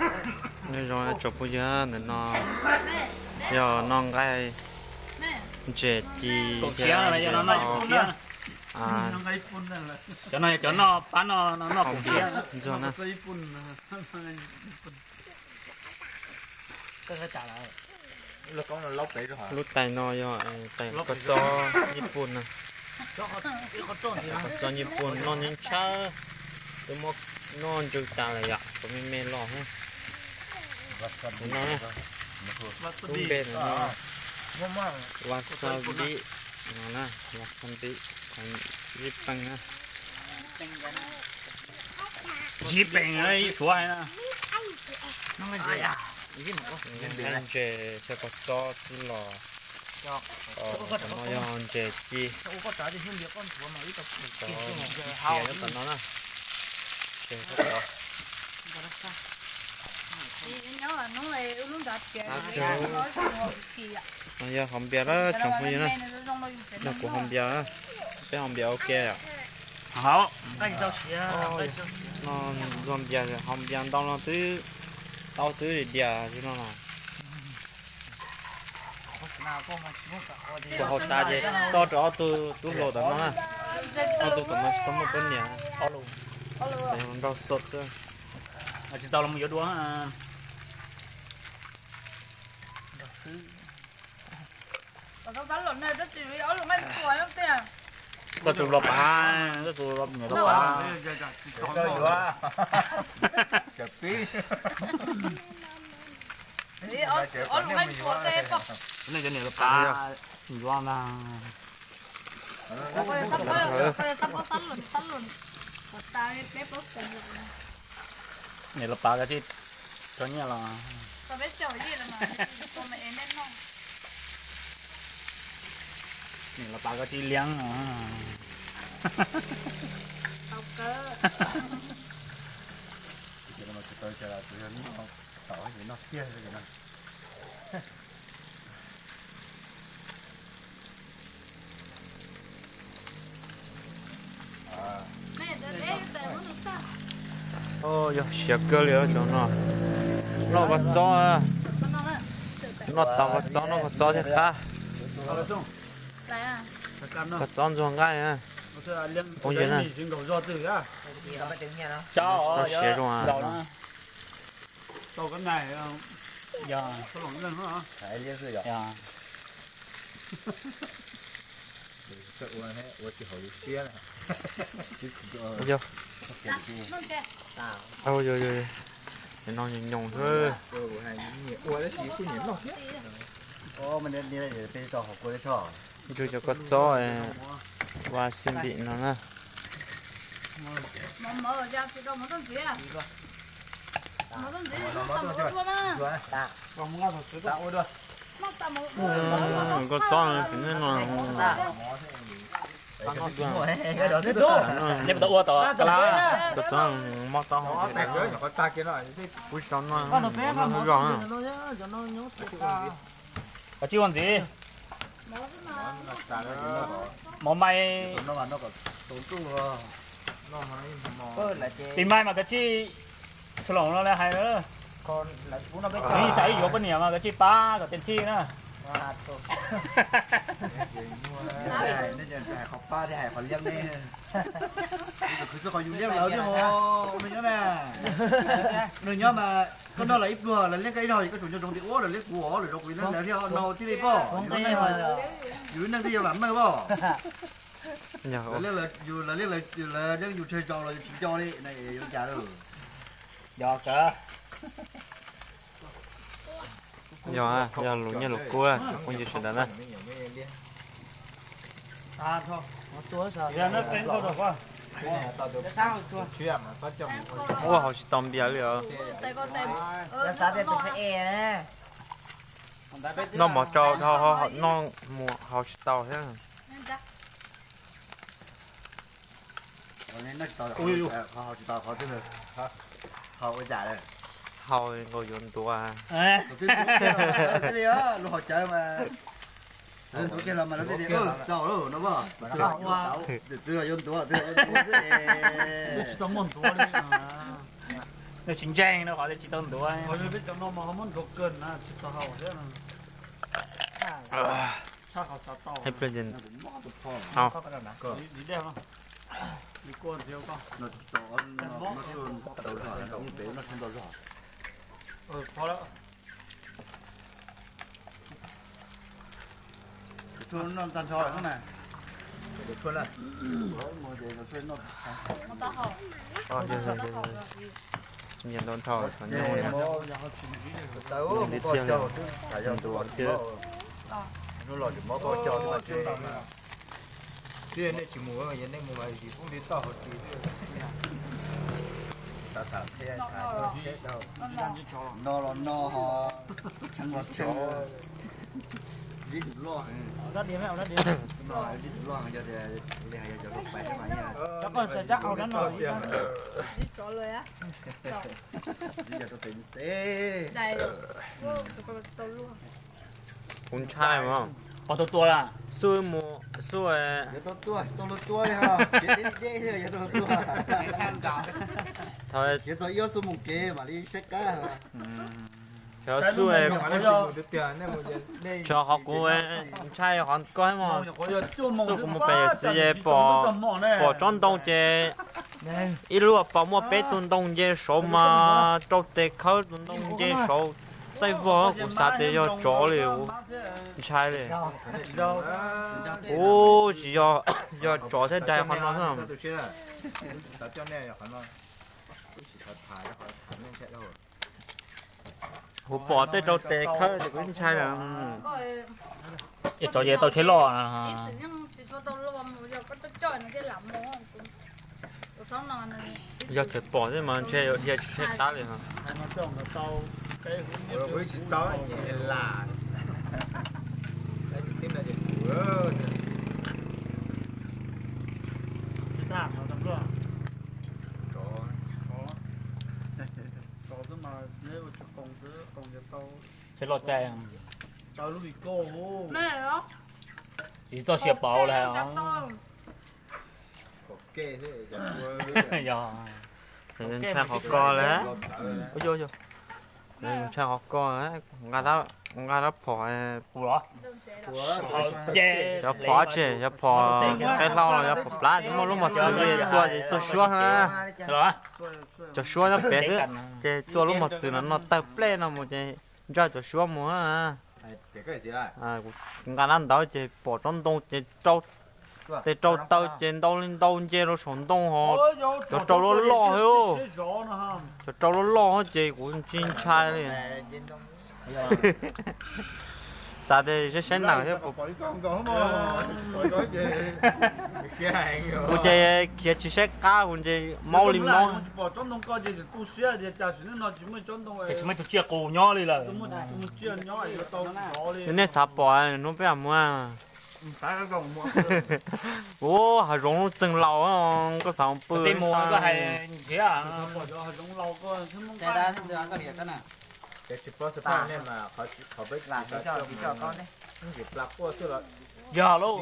Nyob zoo tsoom phooj ywg, ntawm no yog noj nqaij ntses ci thiab ntses hau. Cov no yog cov noj pab noj ntsuag na. Lub tais no yog tais kua txob Nyij Pooj na. Kua txob Nyij Pooj noj nyob tshab, twb muab noj ntsw tas lawm yom, tshuav me me los xwb. Lub npe no wasabi no na, wasabi, ib peeg na. Ib peeg suav hais na. Ntses thiab kua txob twb los. Tom no yog ntses ci. Tom no na. No yog hauv npias lawm tsoom phooj ywg na. No kuv hauv npias, peb hauv npias ua ke. No ntxuag npias, hauv npias ntau no twb tau twb dias li no na. Tus hauv tas ces tso rau ob tug tub hluas tom no na. Ob tug tom no tsis tau muaj poj niam, nrog xo xwb. Tsis tau los mus yuav dua. Koj tus los pav, koj tus los niam los pav. Nej cov niam los pav yuav na. Niam los pav koj tsis rau nyiaj los. Niam los pav koj tsis liab. Yog siav kawg li cov no. Noj kua txob, noj tau kua txob, noj kua txob thiaj qab. Kua txob ntxuag nqaij na. Phooj ywg na, siav zoo. Yog, no nyoos nyoos xwb. Ntsw cov kua txob ua xi npim no na. Kua txob no, nej puas tau ua tom ka la? Kua txob mob taub hau, kuv tsis tau noj, noj zog na. Koj tsis ua ntxiv. Mov mai. Tis mai mas koj tsis tshua loos no li hais. Ib xav ib yuav poj niam mas koj tsis pab kom tes thij na. Qhov pab thiab hais qhov liab ne. Khwv txog qhov yus liab lawm thiab ho. Nws nyob na, nws nyob mas koj noj lawv ib pluag, lawv liab koj ib zaug, koj tseem nco ntsoov tias ua lawv liab kuv os, lawv zoo kuv ib leeg lawm thiab no thiaj li pom. Yus neej twb yog vam meej pom. Yus lawv liab lawv yeej yus tseg tso los yus tsis nco li na, yuav cas lawm. Yog, yog lus nyiaj lus kub tsoom phooj ywg sawv daws na. Ua hauv tsis tau npias li os. Noj mov tsau dhau, noj mus hauv tsis tau thiab. Hau nkaus yuav ntuav. Lub hauv cawv mas ntuav kiag los mas lawv tias tsau no, twb los yuav ntuav, twb los yuav ntuav xwb. Tsis ntseeg no qhov tsis tau ntuav. Peb cov no mas ho muab nrog kawg na, tsis tau haus thiab. Tshaj qhov xav tau. Li dej no. Li kua ntxiv koj. Nyiam ntau nthau nyob li tiag li. Ntuav tiag. Twb nej tsis mus, yog nej mus mas tsis pub li toj hauv tsis. Tham tham thiab tham thiab dau. No los no ho, tshee los tshee, dib tus loj, dib tus loj yog tias li hais yog cov lus pais mas yog. Yog rau tes tes. Kuv ntshai mas. Qhov tau tua la. Xub mus xub. Yuav tau tua, tau luag tua li ho, kev deb li deb thiab yuav tau luag tua. Thov yuav txog ib ob xuab moos kev mam li saib qab. Xyov xub, xyov qhov kuv ntshai qhov koj mog. Xub kuv mus pem yawm txiv ces pom, pom tsob ntoo ces ib lub pas muaj peb tug ntoo nce saud mas rau tes khawb tus ntoo nce saud txaij vog, kuv xav tias yog tsov li, kuv ntshai li. Ub, tsis yog, yog tsov thiab dai qhov no xwb. Kuv pom tej rau tes khawb ces kuv ntshai lawm. Ces tsov ces tau tsheb loj. Yog txawm pom xwb mas ntshe dhia tsis tsheb qab li. Tsheb loj caij. Tsis txoj sia pauv lawm. Yog, ntshai qhov ko lawm. Ntshai qhov ko, nqa dab phom. Cov phom tseg, cov phom qe hlau los cov phom plab, muaj lub mos txwv li tuaj ces tuaj suab na. Cov suab nyob pem xwb, ces tuaj lub mos txwv no no tawg plej no mus ces ntsaj cov suab mus. Nqa dab ntawd ces pom tsob ntoo ces rau, tes rau taw ces ntau li ntau nce rau saum ntoo ho. Cov rau loj loj thiab, cov rau loj loj ces kuv tsis ntshai li. Xav tias saib saib nees thiab. Kuv ces khiav tsis saib qab, kuv ces maub li maub. Tsis muaj tus tsiaj qus nyob li lawm. Yog nej xav pom hnub peb mus. Ua hav zoov lub txeeg laus, koj xav pw. Yog lauj.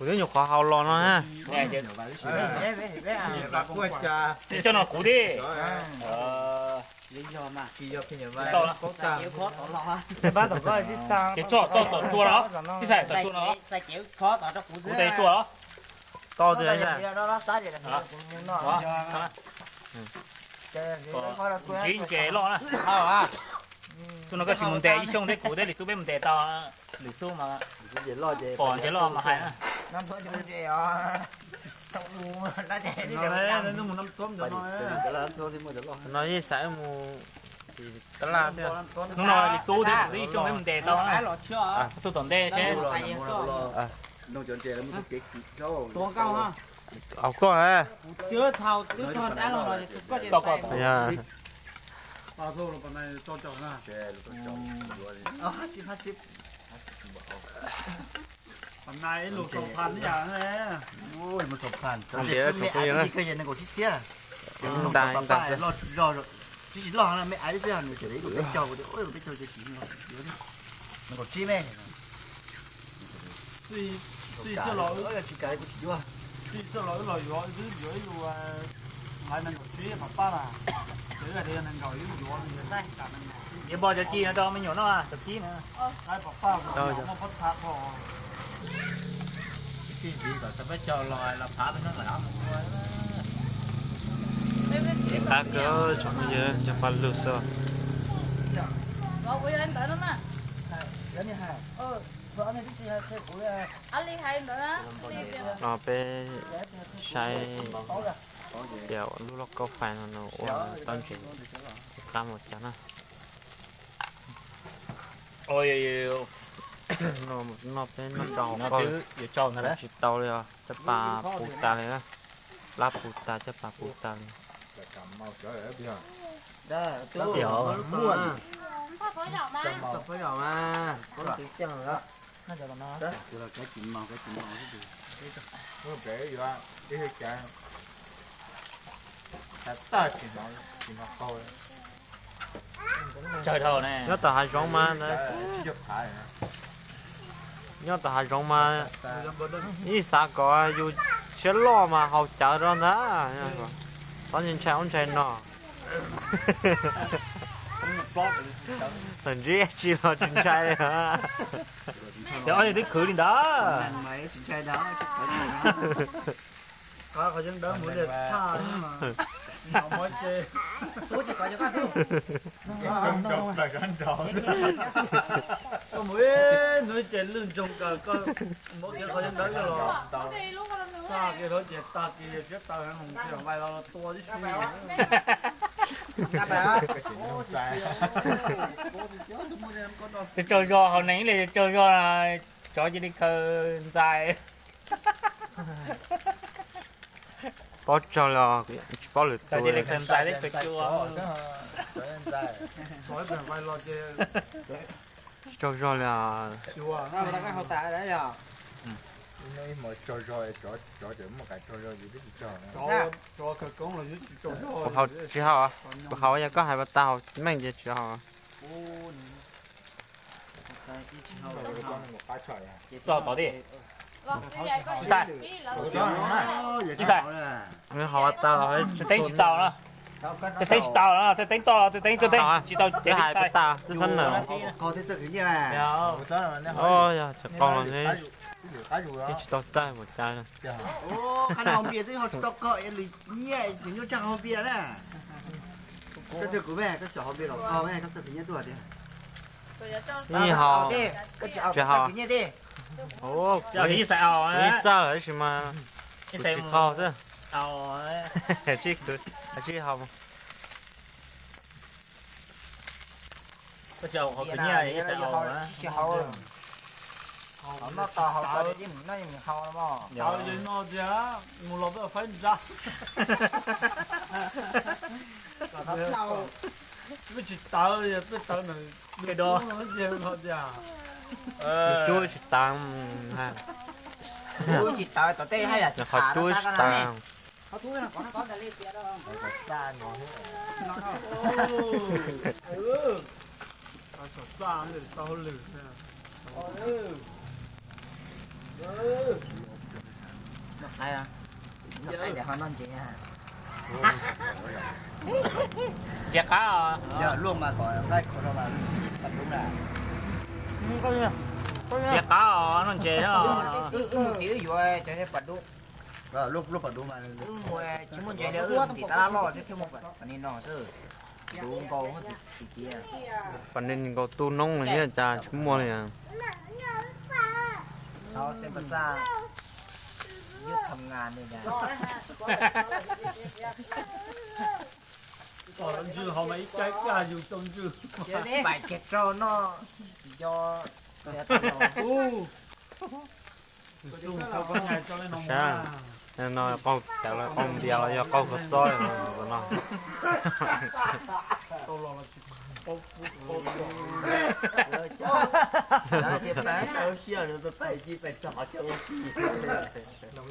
Kuv twb nyuam qhuav haus los no na. Coj no kuv di. Ces tso toj tom tsua los, ib saim tom tsua no, kuv tes tsua los. Ntsib ntses loj na. Xub no koj tsis mus ntes ib xyooj thiab kuv thiab Lis Tub peb mus ntes tau. Lwm xub mas pom ntses loj mas hais na. No yeej xav mus tab laj thiab. Hnub no Lis Tub thiab kuv twb ib xyooj peb mus ntes tau na. Xub tom ntej seb. Au koj. Txij txij xwb los wb, txij xwb los wb los yuav, wb yuav ib lub, lawv nees nkaum tsib pab pab na, ces wb hais tias yog nees nkaum yuav yuav, yuav npo cov ci no rau me nyuam noj, cov ci na. Muaj pob txha dhau. Tib txiv kom tau peb caug los los phav lub hnub lawm. Qab kawg tsoom phooj ywg, cov paj lug xwb. No peb saib tias lub lauj kaub fais no nws ua tau ntses txiv qab mus cas na. Noj peb noj rau hauv qab tsis tau li os, caj pas puv tas li na. Plab puv tas, caj pas puv tas li. Nyob tom hav zoov mas, nyob tom hav zoov mas ib xav kom yus siab loj mas haus cawv rau ntag. Txhob ntshai ub ntshai no. Txawm ntsib tsi los tsis ntshai li. Cov ob twb khwv li ntawd. Qhov yeeb dawb mus liaj tshaj, koj mus ib hnub ces lwj ntsoog kawg, koj muab kiag qhov yeeb dawb coj los tag kis hlauv ces tag kis siab tawv heev, vais los tua tib si. Tsaug zog haus neeg ib li, tsaug zog, tsov cia li khaws ntxais. Paub tsaug los tsis paub lwm tus. Tsis tsaug zog li. Kuv haus tsis haus, kuv haus yog koj hais pas tas haus meej ces tsis haus. Txaij, txaij, txaij teeb tsis tau no, txaij teeb tsis tau no, txaij teeb toj, txaij teeb tuaj teeb tsis tau, txaij hais pas tas twb xab nawm. Yog tsis qaug los yeej tsis tau txaij mus cas. Qhov no npias twb ho tsis tau koj lwm nyiaj, kuv nyuaj tshaj hau npias na. Koj txawj kuv me, koj xyaum hau npias los koj me, koj txawj kuv nyiaj tuaj tiag. Ib hau, tsis hau. Kuv ib txawj tab sis mas kuv tsis qaug xwb. Tsis hau. Noj tau hau tau ib mus noj mus hau no. Mus los peb faib ntsa. Peb tsis tawv, peb tawv na. Cub tsis tawv. Cub tsis tawv, tom tej haj yam tsis qhov cub tsis tawv. Ntses qab os. Ntses qab os, noj ntses na. Wb mus tim wb yuav cov pas dub. Wb mus tsis muaj ntses li, wb mus tim tab laj loj thiab thiaj muaj pas ni no xwb. Dub nkaus, pas ni nkaus tu noob li thiab cas tsis muaj li. Tom ntsis haus mas ib cag ib cag yus tau ntsis. Pais kiag rau no, nco. Sab no qaug cawv los qaug npias los yog qaug kua txob no.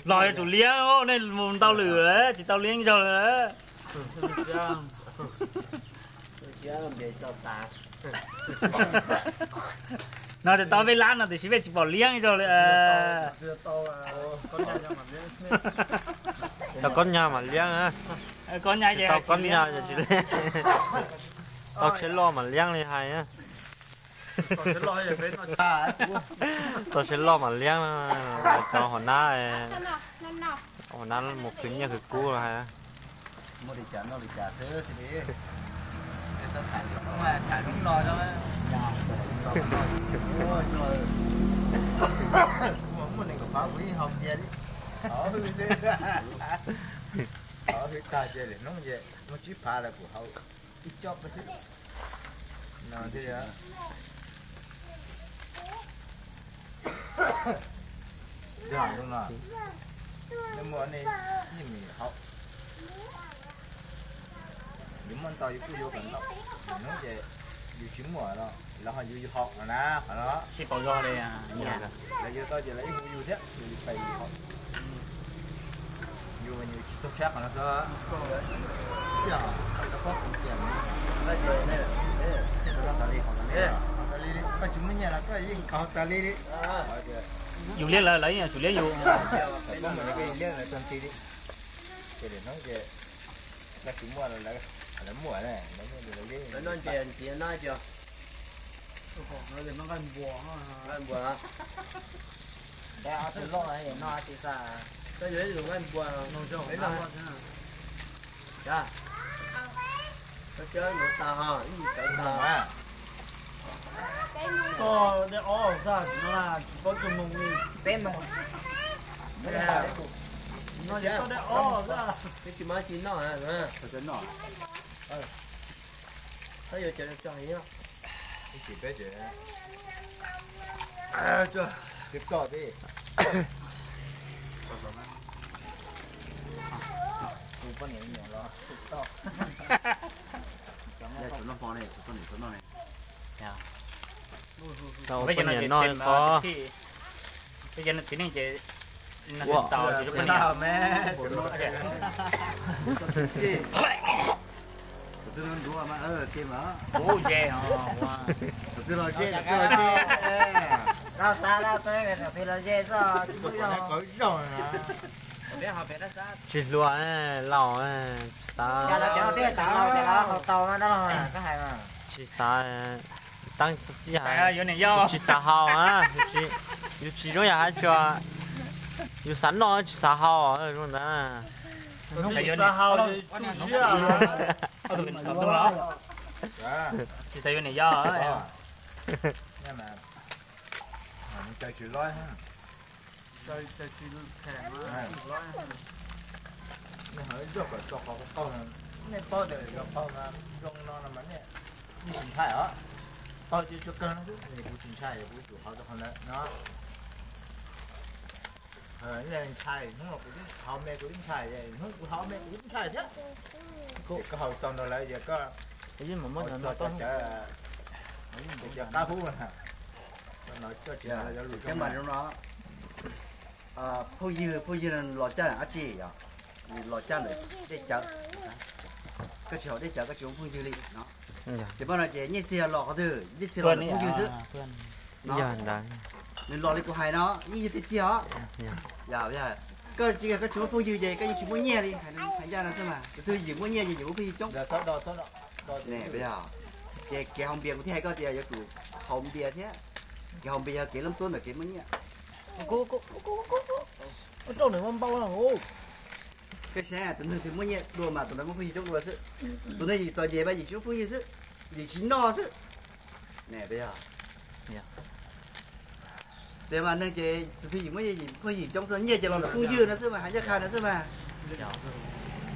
Los yog tsum liab, nej mus ntau lwm tsis tau liab zaug lawm. No ces tau peb lab no tiam sis peb tsis pom liab zog li. Tau kob nyag mam liab na. Kob nyag ces tau kob nyag tsis liab. Tau tsheb loj mam liab li hais. Tau tsheb loj mam liab no. Cov hauv nab, hauv nab mus khwv nyiaj khwv kub los hais. Muaj li cas noj li cas xwb xwb li. Txhob tham hnub no, muaj nees nkaum phav kuv yeej haus npias li. Hov hwj xwb, hov hwj tag ces lwm hnub ces muaj tsib phav lawm kuv haus ib co xwb. No thiaj yog zoo no, nej muaj nej yeej mus haus. Yus muaj ntau yus kuj yuav kom ntau, hnub ces yus tsis muaj los los ho yus yus haus no na, qhov no. Sib pauv zog li, lawv yuav tau ces lawv ib hu yus thiab, yus pais yus haus. Yus mas yus tsis txaus tshab qhov no xwb. Koj tsis muaj nyiaj los koj yeej haus tas li li. Yus liab lawv, lawv yeej tsum liab yus. Koj mus yus yeej liab lawv tag ti li. Ces lwm hnub ces koj tsis muaj los lawv muaj, lawv muaj ces lawv liab. Lawv noj ntses ntxiv no ces nqaij npua, nqaij npua. Nqaij ob tug loj no tsis xa, koj yuav ib lub nqaij npua no. Koj cov nuav tag ho ib tawv tag. Koj dej ob xwb no tsis paub kawg moog li. Peb moog. No ces koj dej ob xwb. Peb tsis muaj tsis noj. Koj yuav cov no tso heev. Tsis txog thiab. Kuv poj niam me nyuam los tsis txog. Tau poj niam noj qhov. Peb cov no txiv neej ces ua tau tsis poj niam. Tus twg los nruav mas ke mas. Tus twg los ze, tus twg los ze. Tau xav, tau xav, tus twg los ze txoj. Tsis hluas, laus, tsis xav. Tsis xav, teeb tij hais, tsis xav haus na. Yus tsis zoo yam hais tias yus xav noj tsis xav haus zoo ntawd. Tsis xav yuav niam yau. Nej paub tias yog qhov zoo no no mas nej tsis ntshai os. Tau cia tsuag kawg no xwb, kuv tsis ntshai, kuv tsum haus tau qhov ntawd no. Nej ntshai, hnub no kuv twb haus me kuv twb ntshai, hnub kuv haus me kuv twb ntshai thiab. Ces koj haus txog ntawd lawm ces koj txog cov, cov qab hub no, cov lus zoo no. Phooj ywg, phooj ywg los caj ntawm dab tsi yog? Nws los caj ntawm dej cawv. Koj tsis haus dej cawv koj tsis muaj phooj ywg li no. Ces pab no ces nyiaj txiag los qhov twg? Nyiaj txiag los ntawm phooj ywg xwb. Nws los li kuv hais no yeej yog tiag tiag os. Koj tsis, koj tsis muaj phooj ywg ces koj yeej tsis muaj nyiaj li. Hais ncaj no xwb mas, tus twg yim muaj nyiaj ces yim muaj phooj ywg coob. Ces kev haus npias kuv thiaj hais koj tias yuav tsum haus npias thiab. Kev haus npias yog kev lab tuab ntawm kev muaj nyiaj. Koj saib, tus neeg twg muaj nyiaj dua mas tus ntawd muaj phooj ywg coob dua xwb. Tus neeg yim txom nyem mas yim tsis muaj phooj ywg xwb, yim tsis noj xwb. Tias mas neeg ces tus twg yim muaj nyiaj yim phooj ywg coob xwb, nyiaj ces los ntawm phooj ywg no xwb mas, hais ncaj qha no xwb mas.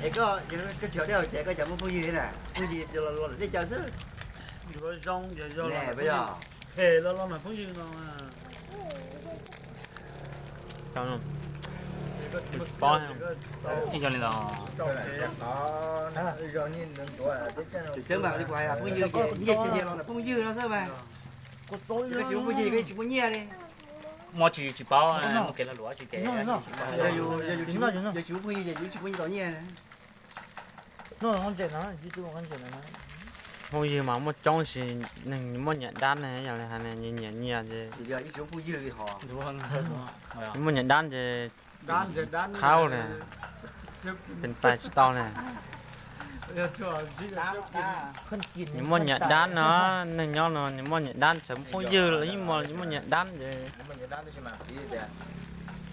Es koj, koj tsis haus dej haus cawv koj cas muaj phooj ywg na? Phooj ywg los ntawm dej cawv xwb. Yog, phooj ywg no. Ib yog li los, tseem ceeb mas li kuv hais, phooj ywg ces nyiaj ces los ntawm phooj ywg no xwb mas. Koj tsis muaj phooj ywg koj yeej tsis muaj nyiaj li. Muaj tsis tsis paub, muaj kev lag luam tsis kev. Yog yus tsis muaj phooj ywg ces yus tsis muaj nyiaj tau nyiaj. Tsis Phooj ywg mas muaj coob sis neeg muaj nyiam dab ne, yog li hais nyiam nyiam ces, muaj nyiam dab ces qhau ne, pes pais tsis tau ne. Nws muaj nyiam dab no, neeg nyob no nws muaj nyiam dab, txawm phooj ywg los yeej muaj, muaj nyiam dab ces.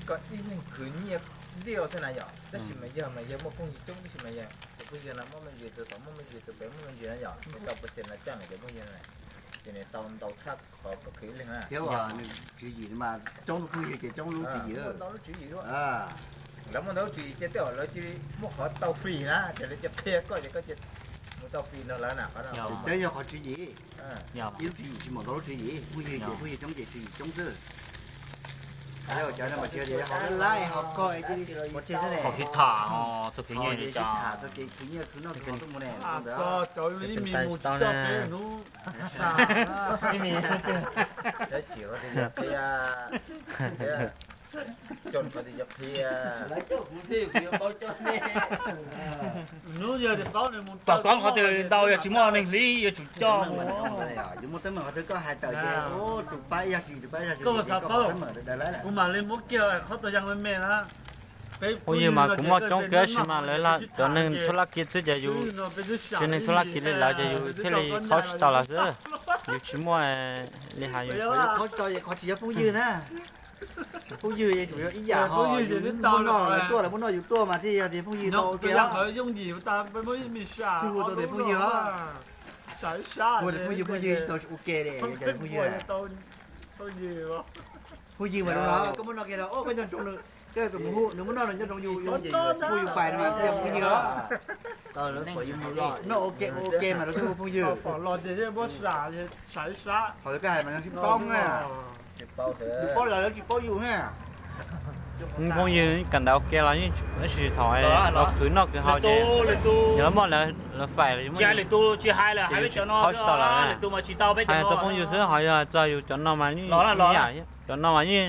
Koj ib leeg khwv nyiaj liaj xwb na yom, tab sis mas yog mas yog muaj phooj ywg coob tab sis mas yog tus phooj ywg no muaj me ntsis, tus tod muaj me ntsis, tus pem muaj me ntsis na yom, nws tau percent no coj mus cov phooj ywg na, ces nws tau ntau tshaj qhov koj khwv ib leeg na. Thiab nws tswv yim mas coob, phooj ywg ces coob lub tswv yim. Lawv muaj ntau lub tswv yim ces tej zaum lawv cia li muaj qhov tau free na, ces lawv cia qhia koj ces koj cia mus tau free nrog lawv na qhov no. Ces yog qhov tswv yim, ib lub tswv yim tsis muaj ntau lub tswv yim, phooj ywg ces phooj ywg coob ces tswv yim coob xwb. Cov no mas tsis yog tias yog hauv lab lab ho koj cia li pov tseg xwb ne. Hauv sib tham, txoj kev nyiaj, sib tham txoj kev khwv nyiaj khwv noj khwv haus tuaj mus ne. Ib me mus tsis tau ne. Ib me, ib me, tom qab qhov twg ntau yog tsis muaj neeg hlib yuav tsum coj mus. Yuav muaj teeb meem qhov twg koj hais tawm ces tus pab ib yam tsis, tus pab ib yam tsis, koj teeb meem daws lawm. Kuv mam li muab kiag qhov tau yag me me na. Phooj ywg mas kuv muaj coob kiag sis mas lawv cov neeg thuab laj kiv xwb ces yus, cov neeg thuab laj kiv li lawv ces yus thiaj li qhaub tsis tau lawv xwb. Yus tsis muaj li hais yus qhaub tsis tau ces qhov tsis yog phooj ywg na. Phooj ywg yog ib yam ho, yus muaj noj lawv tuaj, lawv muaj noj yus tuaj mas thiaj yog tias phooj ywg tau ua ke. Tsis hu tau tias phooj ywg os. Hu tias phooj ywg, phooj ywg tsis tau ua ke li, yog cov phooj ywg. Phooj ywg mas zoo no koj muab noj kiag rau koj nco ntsoov nws, koj tus mus hu nws muab noj nws nco ntsoov yus, yus hu yus pais no mas yog phooj ywg os. Noj ua ke ua ke mas lawv thiaj hu phooj ywg. Qhov koj hais mas nws tsis paub na. Nws paub lawv, lawv tsis paub yus na. Phooj ywg kawm ntawv ua ke los yeej, tab sis thaum los khwv noj khwv haus ces yog lawv muaj lawv faim los yus muaj, tsis hais lwm tus, tsis hais lawm, hais peb cov no, lwm tus mas tsis tau peb cov no, hais tau phooj ywg xwb, ho yog txog yus cov no mas yeej ib yam, cov no mas yeej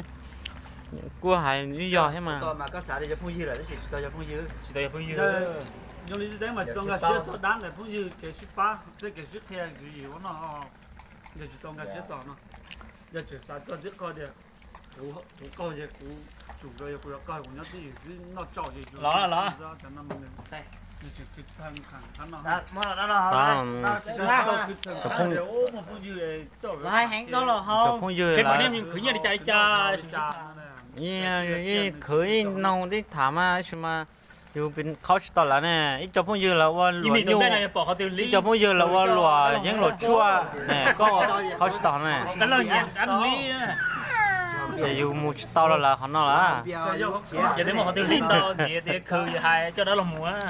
kuj hais ib yog thiab mas. Tsis tau yog phooj ywg. Zoo li tsis teeb mas tsis tau nkag siab txog dab ntawm phooj ywg kev sib pab thiab kev sib qhia tswv yim ua noj, yog tsis tau nkag siab txog no. Yog tseem xav txog tib qho tias kuv qaug ces kuv tsum rau, yog kuv yuav qaug kuv nyob twj ywm xwb noj tsau ces los, los, cov no, cov phooj ywg, khwv ib noog tib tham mas tab sis mas yus qhaub tsis tau lawv ne. Ib co phooj ywg lawv ua luam nyuj, ib co phooj ywg lawv ua luam yeeb luam tshuaj ne, koj qhaub tsis tau ne. Ces yus mus tsis tau lawv qhov no lawm.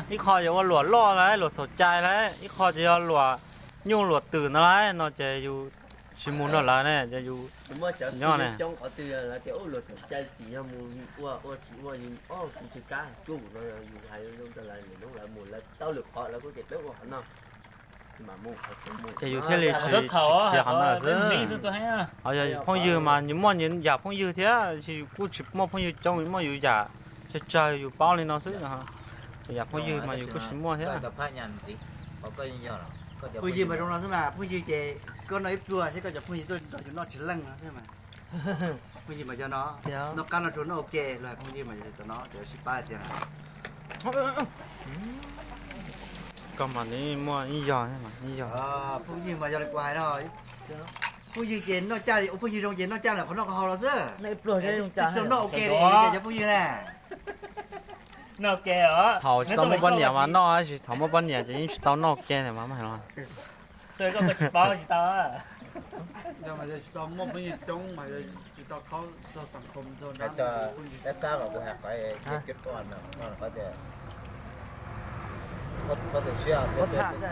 Ib qho yog ua luam loj lawm, luam xaum cai lawm, ib qho ces yog luam nyuj luam twm ntawd lawm no ces yus tsis mus nrog lawv ne, ces yus nyob ne. Ces yus thiaj li tsis khiav qhov no lawm xwb. Ho yog phooj ywg mas yus muaj yus yam phooj ywg thiab, kuj tsis muaj phooj ywg coob, muaj yus yam tsawg tsawg yus paub li no xwb. Yam phooj ywg mas yus kuj tsis muaj thiab. Phooj ywg mas zoo no xwb mas, phooj ywg ces koj noj ib pluag thiab koj cov phooj ywg tuaj nrog yus noj tsis leej no xwb mas. Phooj ywg mas cov no noj qab noj tsuag noj ua ke los, phooj ywg mas cov no cov sib pab tiag. Koj mas nws muaj ib yog, ib yog. Phooj ywg mas yog li kuv hais no, phooj ywg ces noj caj li ua phooj ywg zoo ces noj caj ntawm qhov noj qhov haus los xwb. Tsis tau noj ua ke li ces cov phooj ywg na. Thaum tsis tau muaj poj niam mas noj, tab sis thaum muaj poj niam ces yeej tsis tau noj ua ke mas mas los. Txhob tu siab, koj coob xwb na.